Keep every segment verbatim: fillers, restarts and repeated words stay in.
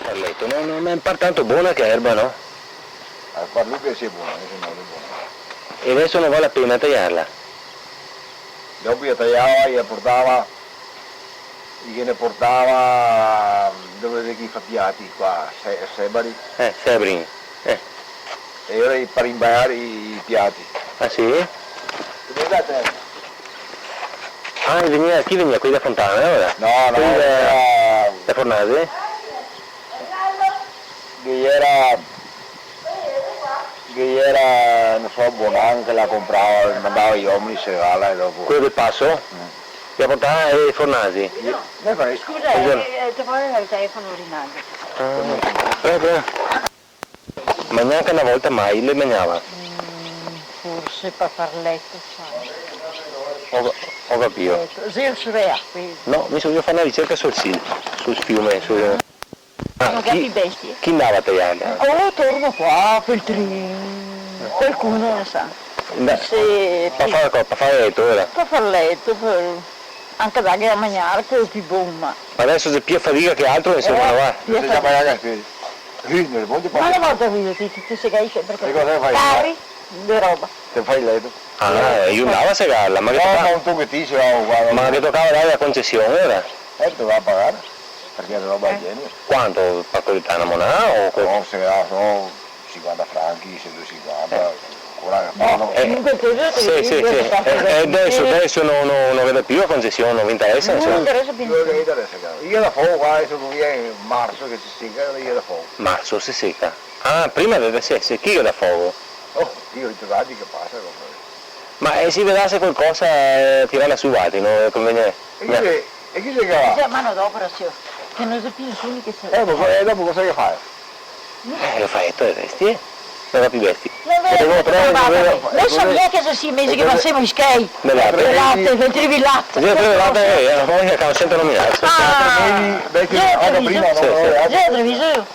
Par leto, no, no, ma par tanto bona che erba, no? Eh, par lu che sia bona, che se no l'è bona. E deso no vale la pena taiarla? Dopo i la taiava, i la portava, i ghe ne portava dove che i fa piati qua, Se-, Sebari. Eh, Sebri. Eh. E ora i, par imbaiar i, i piati. Ah, sì? Scusate. Ah, i vegnea, chi vegnea? Quei da Fontana, ora? No, no, quei da, era da Fornase? Che iera, che iera, no so, Bonan che la comprava, mandava i omeni, se gala e dopo. Queo del Paso? Mm. I la portava ai Fornasi? No, no, scusa, eh, eh, te voio el telefono, Rinaldo. Ah, prego, prego. Ma gnanca na volta mai le magnava? Mm, forse par far leto, sa. Go, go capìo. Leto. Sì, el surea, quindi. No, mi so, voio far na ricerca sul Sil, sul fiume, sul... Ah, no, chi, che bestie. Chi ndava a taiarle? Oh, torno qua, Feltrin. Qualcuno lo sa. Beh, sì, par far co-, par far leto, ora? Par far leto, par, anca darghe da magnar, che xe pì bon, ma... Ma deso xe pì fadiga che altro, insoma, eh, va. Pì fadiga. Sì, nel mondo. Ma na volta, ti, ti, ti se capisce, parché... E cosa fai? Cari de roba. Te fai leto. Ah, eh, i ndava a segarla, ma che... No, toca-, ma un pochetin, se va, varda. Ma che tocava darghe la concesion, ora? Eh, te va a pagar, parché xe roba del genere. Quanto? Par curiosità, na monada o co-... No, se ga, so sinquanta franchi, sento e sinquanta, eh, ancora che fanno. Eh, sì, sì, sì. Eh, eh, deso, deso no, no, no ghe dà pì la concesion, no ve interesa, insoma. No interesa pì. Queo che interesa, caro. I la dà fogo qua, deso che vien marso che se seca, i la dà fogo. Marso se seca. Ah, prima de, de, sì, sì, chi ghe dà fogo? Oh, Dio, i tocati che pasa, no? Ma, eh, se i vedase qualcosa, eh, tirarla su, valtri, no? Come vien? E chi xe, e chi xe che va? Xe manodopera, sior, che no xe pì nesuni che se... Eh, ma co-, e dopo cosa che fa? Eh, lo fa, e te vesti, eh? No ga pì vesti. No, vero, no, no, no, no, no so mia che xe sei mesi che pasemo i schei. Del late. Del late, del trivilato. Sì, del trivilato, eh, eh, poi che ho sentito nominare. Ah, vecchio, io ho capito, no, sì, sì. Io ho capito.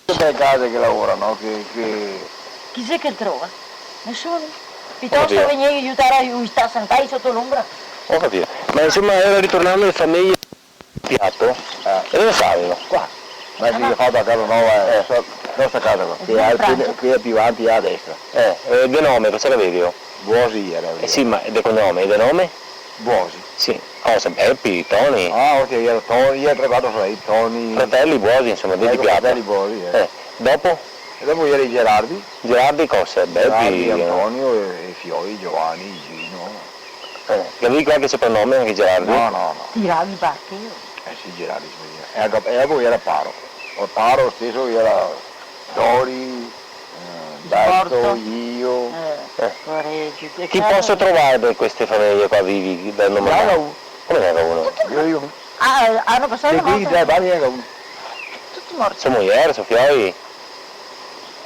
Tutte le case che lavora, no? Che, che... Chi xe che el trova? Nesuni. Pitosto vegnì a aiutar a, a star sentati soto l'ombra. Go capìo. Ma insoma, iera ritornando le fameje Piato? Eh. E dove stavino? Qua. Ma sì, che go fato a casa nova, eh, eh, so-, nostra casa qua. Sì, che xe, in Francia, che xe pì avanti a destra. Eh, e de nome, cosa che gavevi? Buosi iera. Eh sì, ma de cognome, e de nome? Buosi. Sì. Cosa? Bepi, Toni? Ah, ok, iera Toni, iera tre, quatro fradei, Toni. Fratelli Buosi, insoma, de, eco, Piato. Fratelli Buosi, eh. Eh, dopo? E dopo iera i Gerardi. Gerardi cosa? Bepi, Gerardi, eh. Antonio e, e fioi, Giovanni, Gino. Eh, gavevi qualche sopranome anca Gerardi? No, no, no. Tiravi barche, io. Eh sì, Gerardi, sì. E dopo, e dopo iera Paro. O Paro steso iera Dori, eh, Berto, Porto. Io. Eh, eh. Chi poso trovar de ste fameje qua vivi, del nome? Gnanca uno. Come gnanca uno? Tuti morti. Io, io. Ah, eh, l'ano pasà morto. De quei tre, gnanca uno. Tuti morti. So mujer, so fioi?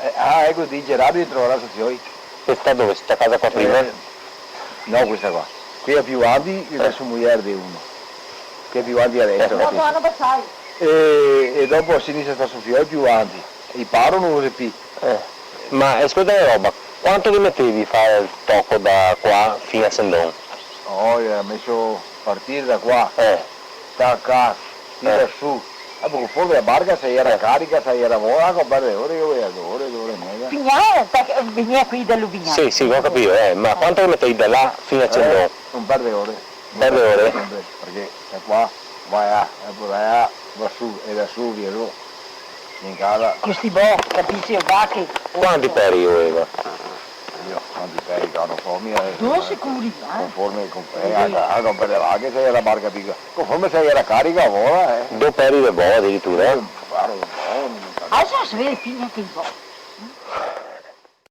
Eh, ah, eco, de Gerardi trovarà so fioi. Xe stà dove? Sta casa qua prima? Eh, no, questa qua. Quela pì avanti, eh, so mujer de uno. Quela pì avanti a destra. Eh, no, no, no, pasai. E, e dopo a sinistra sta so fioi, pì avanti. E i Paro no lo so pì. Eh. Ma, eh, scolta na roba, quanto che metevi far el toco da qua fin a Sendon? Oh, i ga meso partir da qua. Eh. Taca, tira su. Ah, po conforme la barca, se iera carica, se iera voda, anca un par de ore, che voea, do ore, do ore e meza. Pignà, taca, vegnea qui da Lubignano. Sì, sì, go capìo, eh, ma quanto che metevi da là fin a Sendon? Eh, un par de ore. Un par de ore? Senpre, parché da qua va là, e po da là va su, e da su via su. In casa. Co sti bo, capisi, vache. Quanti peri i gaveva? Dio, quanti peri che no so mia, eh. Do sicuri, eh. Conforme, con, eh, anca, anca par le vache, se iera barca picola. Conforme se iera carica, vola, eh. Do peri de bo adiritura, eh? Sì, claro, de bo, no. Deso se vede pì gnanca i bo.